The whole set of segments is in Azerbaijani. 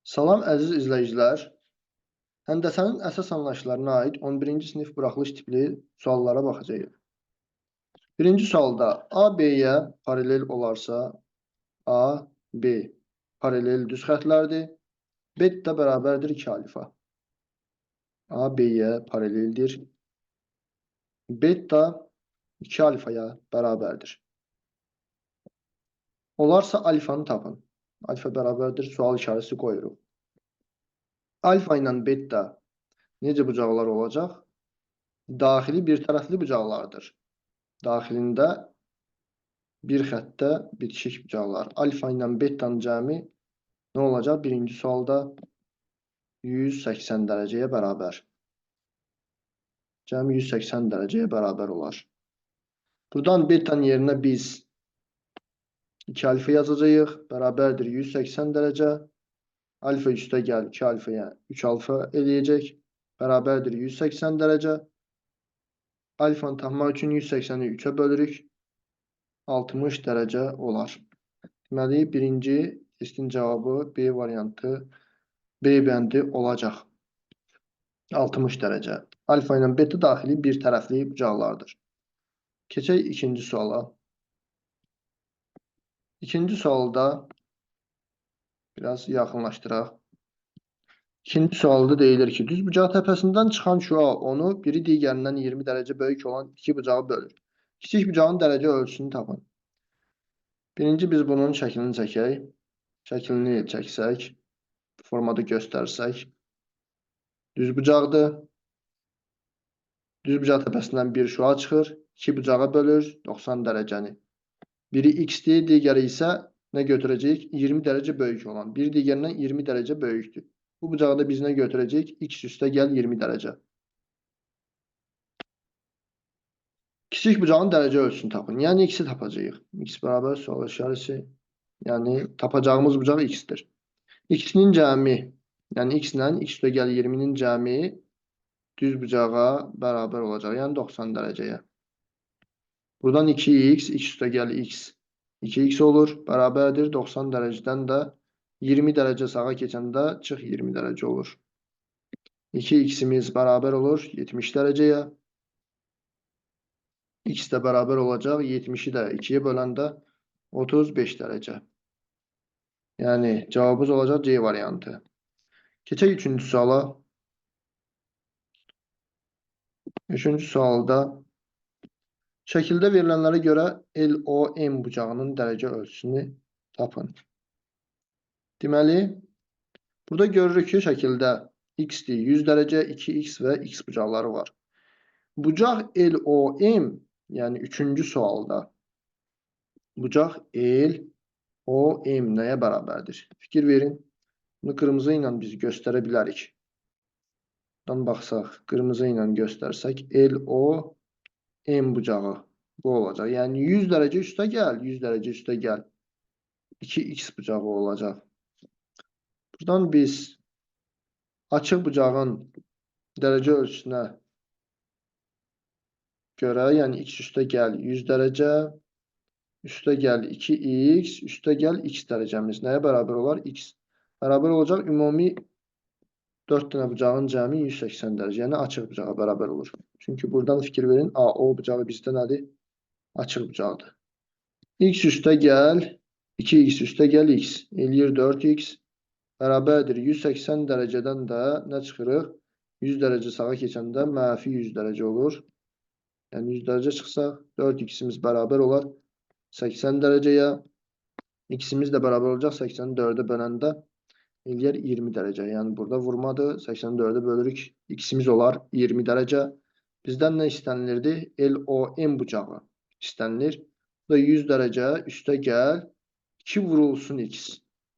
Salam əziz izləyicilər. Həndəsənin əsas anlayışlarına aid 11-ci sinif buraxılış tipli suallara baxacağıq. Birinci sualda A B-yə paralel olarsa, A, B paralel düz xətlərdir. B də bərabərdir 2 alfa. A B-yə paraleldir. Beta 2 alfaya bərabərdir. Olarsa alfanı tapın. Alfa bərabərdir, sual işarəsi qoyuruq. Alfa ilə beta necə bucaqlar olacaq? Daxili bir tərəfli bucaqlardır. Daxilində bir xəttdə bitişik bucaqlar. Alfa ilə betanın cəmi nə olacaq? Birinci sualda 180 dərəcəyə bərabər. Cəmi 180 dərəcəyə bərabər olar. Buradan betanın yerinə biz 2 alfa yazacağıq. Bərabərdir 180 dərəcə. Alfa üstə gəl 2 alfaya 3 alfa eləyəcək. Bərabərdir 180 dərəcə. Alfanı tapmaq üçün 180-i 3-ə bölürük. 60 dərəcə olar. Deməli, birinci testin cavabı B variantı, B bəndi olacaq. 60 dərəcə. Alfa ilə beta daxili bir tərəfli bucaqlardır. Keçək ikinci suala. İkinci sualda biraz yaxınlaşdıraq. İkinci sualda deyilir ki, düz bucaq təpəsindən çıxan şüa onu biri digərindən 20 dərəcə böyük olan iki bucağı bölür. Kiçik bucağın dərəcə ölçüsünü tapın. Birinci biz bunun şəklini çəkək. Şəklini çəksək, formada göstərsək. Düz bucaqdır. Düz bucaq təpəsindən bir şüa çıxır. İki bucağa bölür 90 dərəcəni. Biri x-dir, digəri isə nə götürəcəyik? 20 dərəcə böyük olan. Bir digərindən 20 dərəcə böyükdür. Bu bucağı da biz nə götürəcəyik? X üstə gəl 20 dərəcə. Kiçik bucağın dərəcə ölçüsünü tapın. Yəni x-i tapacağıq. X bərabər sual işarəsi. Yəni tapacağımız bucaq x-dir. X-nin cəmi, yəni x ilə x üstə gəl 20-nin cəmi düz bucağa bərabər olacaq. Yəni 90 dərəcəyə. Buradan 2x, x üstə gəl x, 2x olur. Bərabərdir 90 dərəcədən də 20 dərəcə sağa keçəndə çıx 20 dərəcə olur. 2x-imiz bərabər olur 70 dərəcəyə. X də bərabər olacaq 70-i də 2-yə böləndə 35 dərəcə. Yəni cavabımız olacaq C variantı. Keçək üçüncü suala. Üçüncü sualda şəkildə verilənlərə görə LOM bucağının dərəcə ölçüsünü tapın. Deməli, burada görürük ki, şəkildə x-dir 100 dərəcə, 2x və x bucaqları var. Bucaq LOM, yəni üçüncü sualda bucaq LOM nəyə bərabərdir? Fikir verin. Bunu qırmızı ilə biz göstərə bilərik. Buradan baxsaq, qırmızı ilə göstərsək, LOM bucağı bu olacaq. Yəni 100 dərəcə üstə gəl, 100 dərəcə üstə gəl. 2x bucağı olacaq. Buradan biz açıq bucağın dərəcə ölçüsünə görə, yəni x üstə gəl 100 dərəcə, üstə gəl 2x, üstə gəl x dərəcəmiz nəyə bərabər olar? X bərabər olacaq ümumi 4 dənə bucağın cəmi 180 dərəcə, yəni açıq bucağa bərabər olur. Çünki buradan fikir verin, AO bucağı bizdə nədir? Açıq bucaqdır. X üstə gəl, 2x üstə gəl x, eləyir 4x, bərabərdir 180 dərəcədən də nə çıxırıq? 100 dərəcə sağa keçəndə mənfi 100 dərəcə olur. Yəni 100 dərəcə çıxsaq 4x-imiz bərabər olar 80 dərəcəyə. X-imiz də bərabər olacaq 84-ə böləndə eləyər 20 dərəcə. Yəni burada vurmadır. 84-ə bölürük. X-imiz olar 20 dərəcə. Bizdən nə istənilirdi? LOM bucağı istənilir. Bu da 100 dərəcə üstə gəl 2 vurulsun x.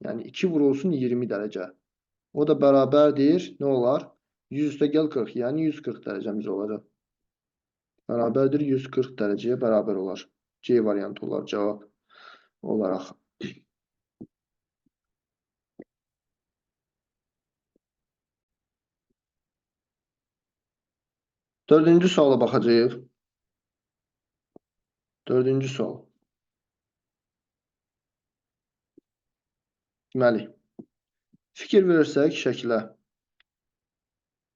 Yəni 2 vurulsun 20 dərəcə. O da bərabərdir. Nə olar? 100 üstə gəl 40. Yəni 140 dərəcəmiz olacaq. Bərabərdir 140 dərəcəyə bərabər olar. C variantı olar cavab olaraq. Dördüncü suala baxacağıq. Dördüncü sual. Deməli, Fikir verirsək şəklə.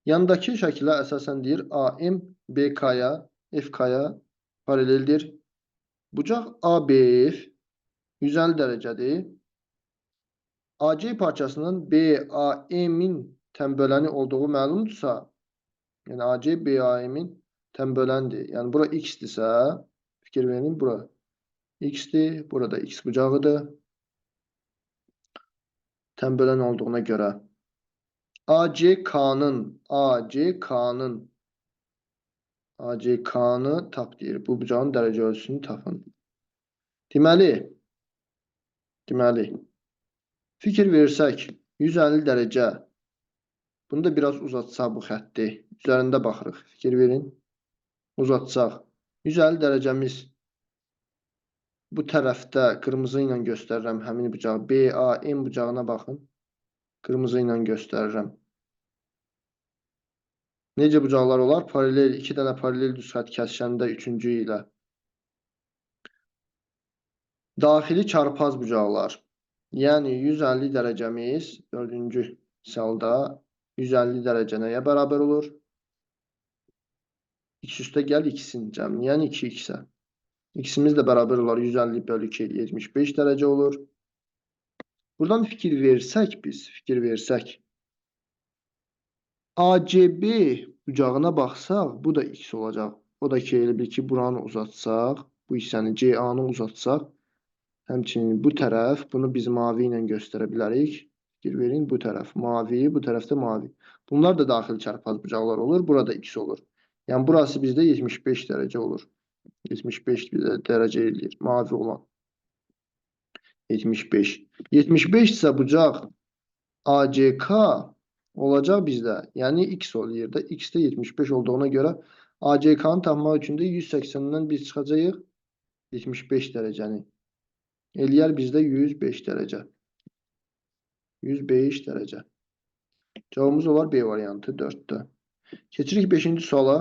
Yandakı şəklə əsasən deyir AM BK-ya, FK-ya paraleldir. Bucaq ABF 150 dərəcədir. AC parçasının BAM-in tənböləni olduğu məlumdursa, yəni AC BAM-in tənböləndir. Yəni bura X-dirsə, fikir verin, bura X-dir, burada X bucağıdır. Tənbölən olduğuna görə ACK-nı tap deyir. Bu bucağın dərəcə ölçüsünü tapın. Deməli, fikir versək 150 dərəcə, bunu da biraz uzatsaq bu xətti, üzərində baxırıq, fikir verin, uzatsaq 150 dərəcəmiz bu tərəfdə qırmızı ilə göstərirəm həmin bucağı, BAM bucağına baxın, qırmızı ilə göstərirəm. Necə bucaqlar olar? Paralel, iki dənə paralel düz xətt kəsişəndə üçüncü ilə. Daxili çarpaz bucaqlar. Yəni 150 dərəcəmiz dördüncü misalda 150 dərəcə nəyə bərabər olur? X üstə gəl x-in cəmini, yəni 2x-ə. X-imiz də bərabər olar 150 bölü 2, 75 dərəcə olur. Buradan fikir versək biz, ACB bucağına baxsaq, bu da x olacaq. O da ki, elə bil ki, buranı uzatsaq, bu hissəni CA-nı uzatsaq, həmçinin bu tərəf, bunu biz mavi ilə göstərə bilərik. Fikir verin, bu tərəf mavi, bu tərəfdə mavi. Bunlar da daxil çarpaz bucaqlar olur. Burada x olur. Yəni, burası bizdə 75 dərəcə olur. 75 dərəcə eləyir, mavi olan. 75. 75 isə bucaq ACK olacaq bizdə. Yəni, x olur yerdə. X də 75 olduğuna görə ACK-nı tapmaq üçün də 180-dən biz çıxacağıq 75 dərəcəni. Eləyər bizdə 105 dərəcə. 105 dərəcə. Cavabımız olar B variantı 4-də. Keçirik 5-ci suala.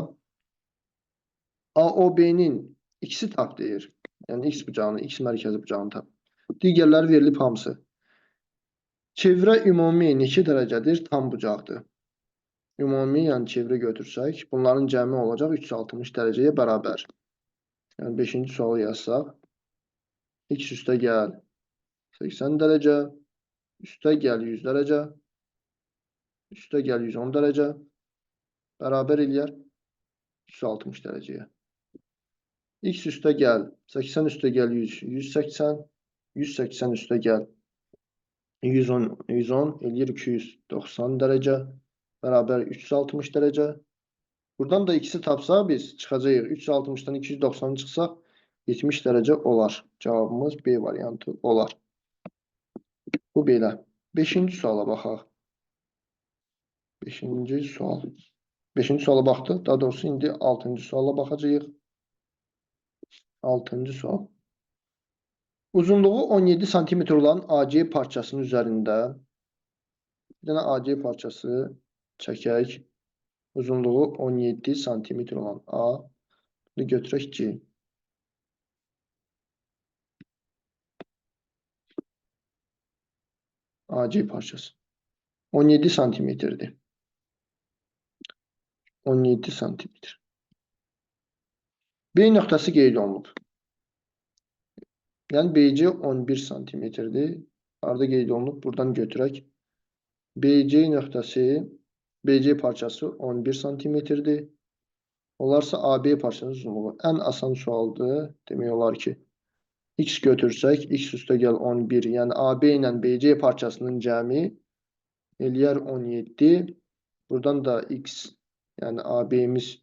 AOB-nin x-i tap deyir. Yəni, x bucağını, x mərkəzi bucağını tap. Digərləri verilib hamısı. Çevrə ümumi neçə dərəcədir? Tam bucaqdır. Ümumi, yəni çevrə götürsək, bunların cəmi olacaq 360 dərəcəyə bərabər. Yəni, 5-ci sualı yazsaq, x üstə gəl 80 dərəcə, üstə gəl 100 dərəcə, üstə gəl 110 dərəcə, bərabər eləyər 360 dərəcəyə. X üstə gəl 80 üstə gəl 100, 180, 180 üstə gəl 110, 110 eləyir 290 dərəcə, bərabər 360 dərəcə. Buradan da x-i tapsaq biz çıxacağıq. 360-dan 290 çıxsaq 70 dərəcə olar. Cavabımız B variantı olar. Bu belə. 5-ci suala baxaq. 5-ci sual. 5-ci suala baxdıq. Daha doğrusu indi 6-cı suala baxacağıq. 6-cı sual. Uzunluğu 17 sm olan AC parçasının üzərində bir dənə AC parçası çəkək. Uzunluğu 17 sm olan A. Bunu götürək C. AC parçası. 17 santimetrdir. 17 santimetre. B nöqtəsi qeyd olunub. Yəni BC 11 santimetrdir. Harada qeyd olunub? Buradan götürək. BC nöqtəsi, BC parçası 11 santimetrdir. Olarsa AB parçasının uzunluğu. Ən asan sualdır. Demək olar ki, X götürsək, X üstə gəl 11. Yəni AB ilə BC parçasının cəmi eləyər 17. Buradan da X, yəni AB-miz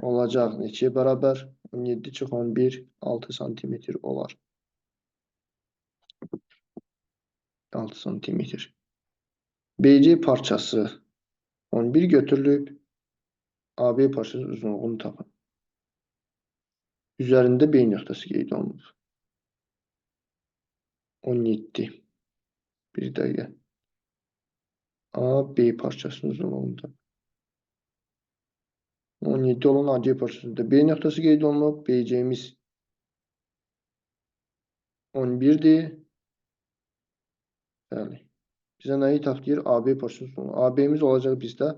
olacaq neçəyə bərabər? 17 çıx 11, 6 santimetr olar. 6 santimetr. BC parçası 11 götürülüb. AB parçasının uzunluğunu tapın. Üzərində B nöqtəsi qeyd olunub. 17. Bir dəqiqə. AB parçasının uzunluğunu tapın. 17 olan AC parçasında B nöqtəsi qeyd olunub. BC'miz 11'dir. Bəli. Bizə nəyi tap deyir? AB parçası uzunluğu. AB-miz olacaq bizdə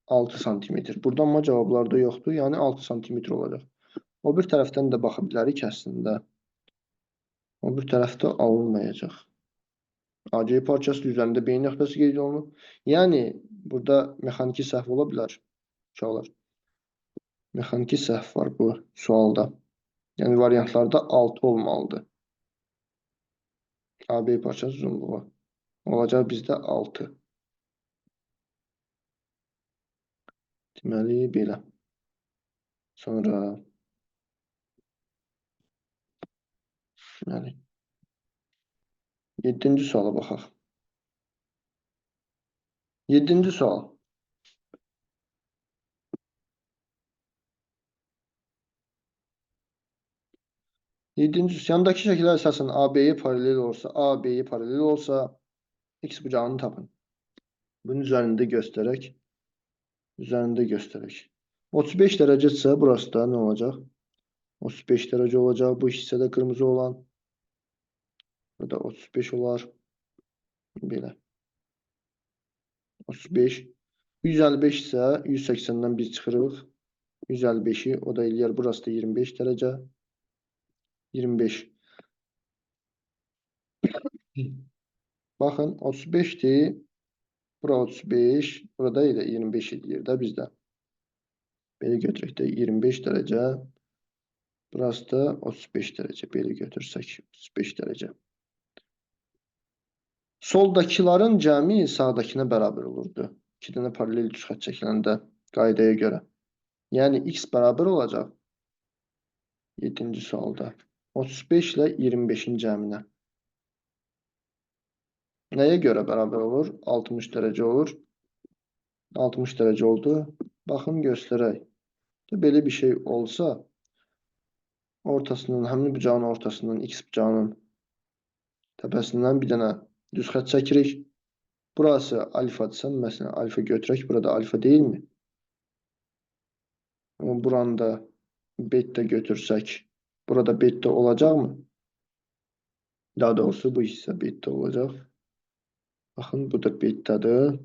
6 santimetr. Buradan amma cavablarda yoxdur. Yəni 6 santimetr olacaq. O bir tərəfdən də baxa bilərik əslində. O bir tərəfdə alınmayacaq. AC parçası üzərində B nöqtəsi qeyd olunub. Yəni burada mexaniki səhv ola bilər uşaqlar. Mexaniki səhv var bu sualda. Yəni variantlarda 6 olmalıdır. AB parçası uzunluğu olacaq bizdə 6. Deməli belə. Sonra deməli 7-ci suala baxaq. 7-ci sual. Yedinci, yandakı şəkilə əsasən AB-ye paralel olsa, AB-ye paralel olsa, X bucağını tapın. Bunun üzərində göstərək. Üzərində göstərək. 35 dərəcədirsə, burası da nə olacaq? 35 dərəcə olacaq. Bu hissədə qırmızı olan. Burada 35 olar. Belə. 35. 155 isə 180-dən biz çıxırıq. 155-i o da eləyər. Burası da 25 dərəcə. 25. Baxın, 35-dir. Bura 35. Burada elə 25 eləyir də bizdə. Belə götürək də 25 dərəcə. Burası da 35 dərəcə. Belə götürsək 35 dərəcə. Soldakıların cəmi sağdakına bərabər olurdu. İki dənə paralel düz xətt çəkiləndə qaydaya görə. Yəni x bərabər olacaq. 7-ci sualda. 35 ilə 25-in cəminə. Nəyə görə bərabər olur? 60 dərəcə olur. 60 dərəcə oldu. Baxın, göstərək. Belə bir şey olsa, ortasından, həmin bucağın ortasından, x bucağının təpəsindən bir dənə düz xətt çəkirik. Burası alfadırsa, məsələn, alfa götürək. Burada alfa deyilmi? Buranı da beta götürsək, burada beta olacaq mı? Daha doğrusu bu hissə beta olacaq. Baxın, bu da betadır.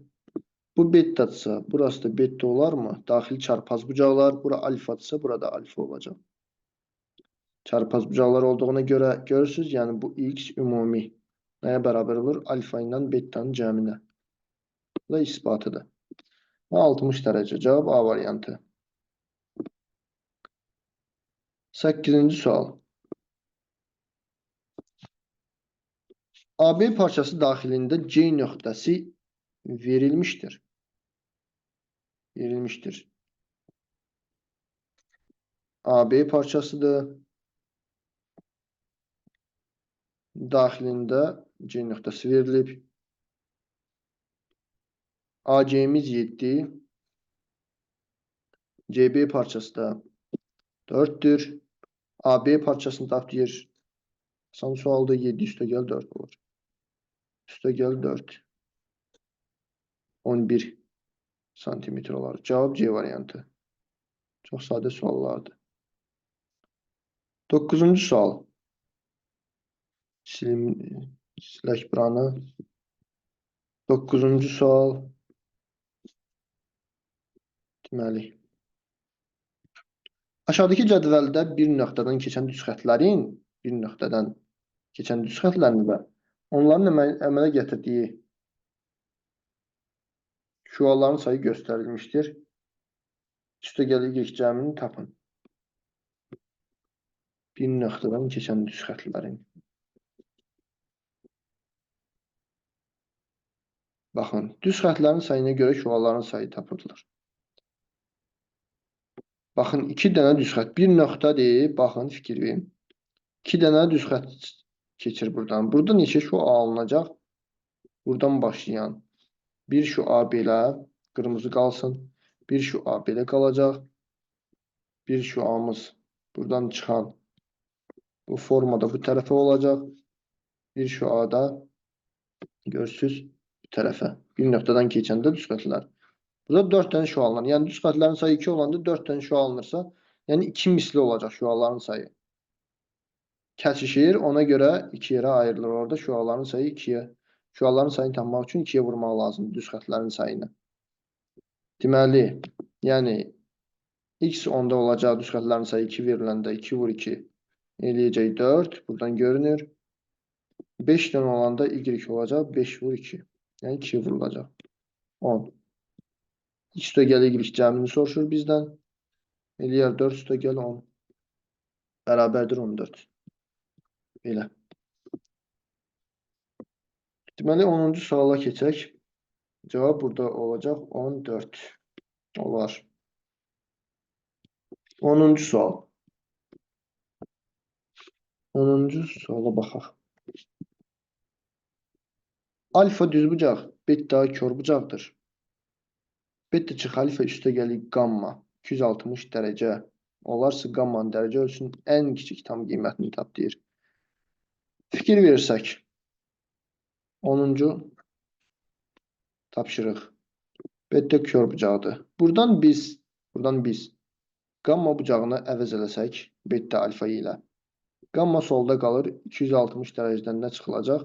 Bu betadırsa, burası da beta olar mı? Daxili çarpaz bucaqlar. Bura alfadırsa, burada alfa olacaq. Çarpaz bucaqlar olduğuna görə görürsünüz, yəni bu x ümumi nəyə bərabər olur? Alfa ilə betanın cəminə. Bu da isbatıdır. Və 60 dərəcə. Cavab A variantı. 8-ci sual. AB parçası daxilində C nöqtəsi verilmişdir. Verilmişdir. AB parçasıdır. Daxilində C nöqtəsi verilib. AC-miz 7. CB parçası da 4'tür. AB parçasını tap deyir. Son sualda 7 üstə gəl 4 olur. Üstə gəl 4. 11 santimetr olar. Cavab C variantı. Çox sadə suallardır. 9-cu sual. Silək buranı. 9-cu sual. Deməli. Aşağıdakı cədvəldə bir nöqtədən keçən düz xətlərin, bir nöqtədən keçən düz xətlərin və onların əmələ gətirdiyi şüaların sayı göstərilmişdir. Üstəgəl Y cəmini tapın. Bir nöqtədən keçən düz xətlərin. Baxın, düz xətlərin sayına görə şüaların sayı tapılır. Baxın, iki dənə düz xətt. Bir nöqtədir. Baxın, fikir verin. İki dənə düz xətt keçir buradan. Burada neçə şua alınacaq? Buradan başlayan bir şua belə qırmızı qalsın. Bir şua belə qalacaq. Bir şuamız buradan çıxan bu formada bu tərəfə olacaq. Bir şua da görürsünüz bu tərəfə. Bir nöqtədən keçəndə düz xətlər. Burada 4 dənə şua alınır. Yəni düz xətlərin sayı 2 olanda 4 dənə şua alınırsa, yəni 2 misli olacaq şüaların sayı. Kəsişir, ona görə 2 yerə ayrılır. Orada şüaların sayı 2-yə, Şüaların sayını tapmaq üçün 2-yə vurmaq lazımdır düz xətlərin sayını. Deməli, yəni x 10-da olacaq, düz xətlərin sayı 2 veriləndə 2 vur 2 eləyəcək 4. Buradan görünür. 5 dənə olanda y olacaq 5 vur 2. Yəni 2 vurulacaq. 10. X üstəgəl y cəmini soruşur bizdən. Eləyər 4 üstəgəl 10. Bərabərdir 14. Belə. Deməli 10-cu suala keçək. Cavab burada olacaq 14 olar. 10-cu sual. 10-cu suala baxaq. Alfa düzbucaq, beta korbucaqdır. Beta çıx alfa üstəgəlik qamma 260 dərəcə olarsa qammanın dərəcə ölçüsünün ən kiçik tam qiymətini tap deyir. Fikir versək, 10-cu tapşırıq. Beta kör bucağıdır. Buradan biz qamma bucağını əvəz eləsək beta alfa ilə. Qamma solda qalır. 260 dərəcədən nə çıxılacaq?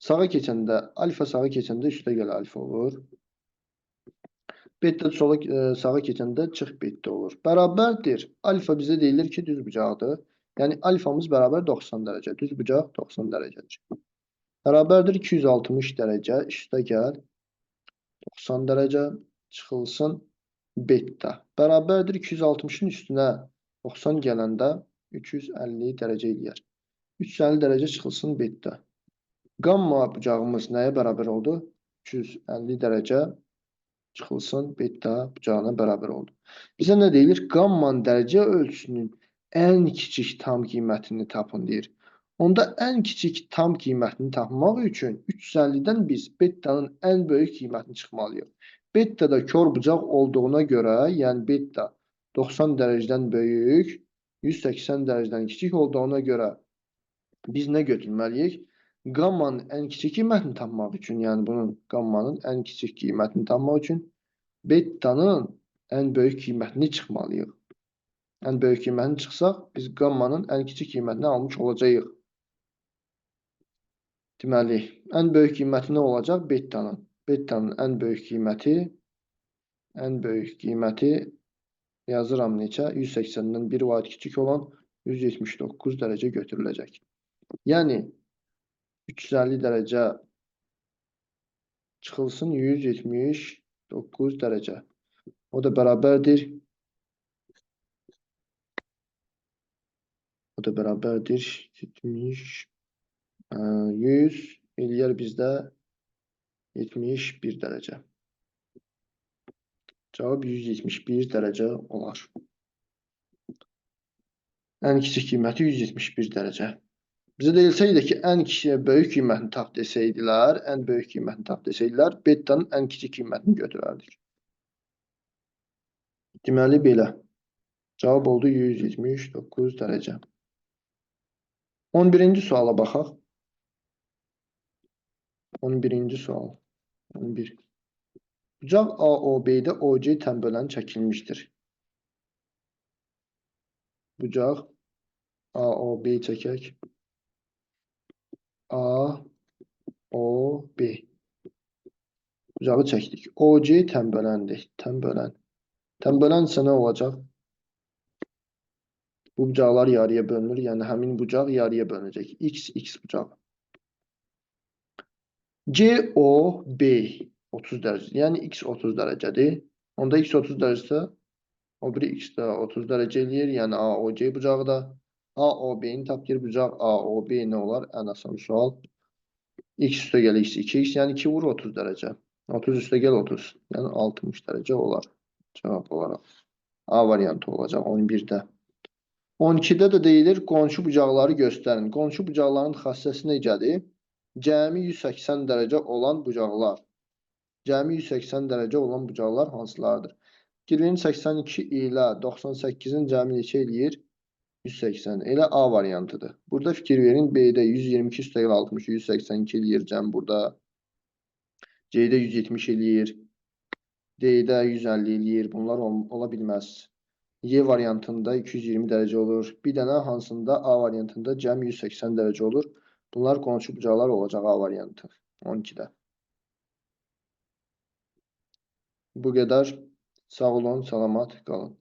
Sağa keçəndə, alfa sağa keçəndə üstəgəl alfa olur. Beta sola, sağa keçəndə çıx beta olur. Bərabərdir. Alfa bizə deyilir ki, düz bucaqdır. Yəni alfamız bərabər 90 dərəcə. Düz bucaq 90 dərəcədir. Bərabərdir 260 dərəcə üstəgəl 90 dərəcə çıxılsın beta. Bərabərdir 260-ın üstünə 90 gələndə 350 dərəcə eləyər. 350 dərəcə çıxılsın beta. Qamma bucağımız nəyə bərabər oldu? 350 dərəcə çıxılsın beta bucağına bərabər oldu. Bizə nə deyilir? Qammanın dərəcə ölçüsünün ən kiçik tam qiymətini tapın deyir. Onda ən kiçik tam qiymətini tapmaq üçün 350-dən biz betanın ən böyük qiymətini çıxmalıyıq. Beta da kor bucaq olduğuna görə, yəni beta 90 dərəcədən böyük, 180 dərəcədən kiçik olduğuna görə biz nə götürməliyik? Qammanın ən kiçik qiymətini tapmaq üçün, yəni bunun qammanın ən kiçik qiymətini tapmaq üçün betanın ən böyük qiymətini çıxmalıyıq. Ən böyük qiymətini çıxsaq, biz qammanın ən kiçik qiymətini almış olacağıq. Deməli, ən böyük qiyməti nə olacaq? Betanın. Betanın ən böyük qiyməti, yazıram neçə? 180-dən 1 vahid kiçik olan 179 dərəcə götürüləcək. Yəni 350 dərəcə çıxılsın 179 dərəcə. O da bərabərdir. O da bərabərdir 70 100 eləyər bizdə 71 dərəcə. Cavab 171 dərəcə olar. Ən kiçik qiyməti 171 dərəcə. Bizə deyilsəydi ki, ən böyük qiymətini tap desəydilər, ən böyük qiymətini tap desəydilər, betanın ən kiçik qiymətini götürərdik. Deməli belə. Cavab oldu 179 dərəcə. 11-ci suala baxaq. 11-ci sual. 11. Bucaq AOB-də OC tənbölən çəkilmişdir. Bucaq AOB çəkək. AOB. Bucağı çəkdik. OC tənböləndir. Tənbölən. Tənbölən isə nə olacaq? Bu bucaqlar yarıya bölünür. Yəni həmin bucaq yarıya bölünəcək. X, X bucağı. COB 30 dərəcə. Yəni X 30 dərəcədir. Onda X 30 dərəcəsə o biri X də 30 dərəcə eləyir. Yəni AOC bucağı da. AOB-ni tapdır. Bucaq AOB nə olar? Ən asan sual. X üstəgəl X 2x. Yəni 2 vur 30 dərəcə. 30 üstəgəl 30. Yəni 60 dərəcə olar. Cavab olaraq. A variantı olacaq 11-də. 12-də də deyilir qonşu bucaqları göstərin. Qonşu bucaqların xassəsi necədir? Cəmi 180 dərəcə olan bucaqlar. Cəmi 180 dərəcə olan bucaqlar hansılardır? Girin 82 ilə 98-in cəmi neçə eləyir? 180. Elə A variantıdır. Burada fikir verin. B-də 122 üstəgəl 60, 182 eləyir cəm burada. C-də 170 eləyir. D-də 150 eləyir. Bunlar ola bilməz. Y variantında 220 dərəcə olur. Bir dənə hansında A variantında cəm 180 dərəcə olur. Bunlar qonşu bucaqlar olacaq A variantı 12-də. Bu qədər. Sağ olun, salamat qalın.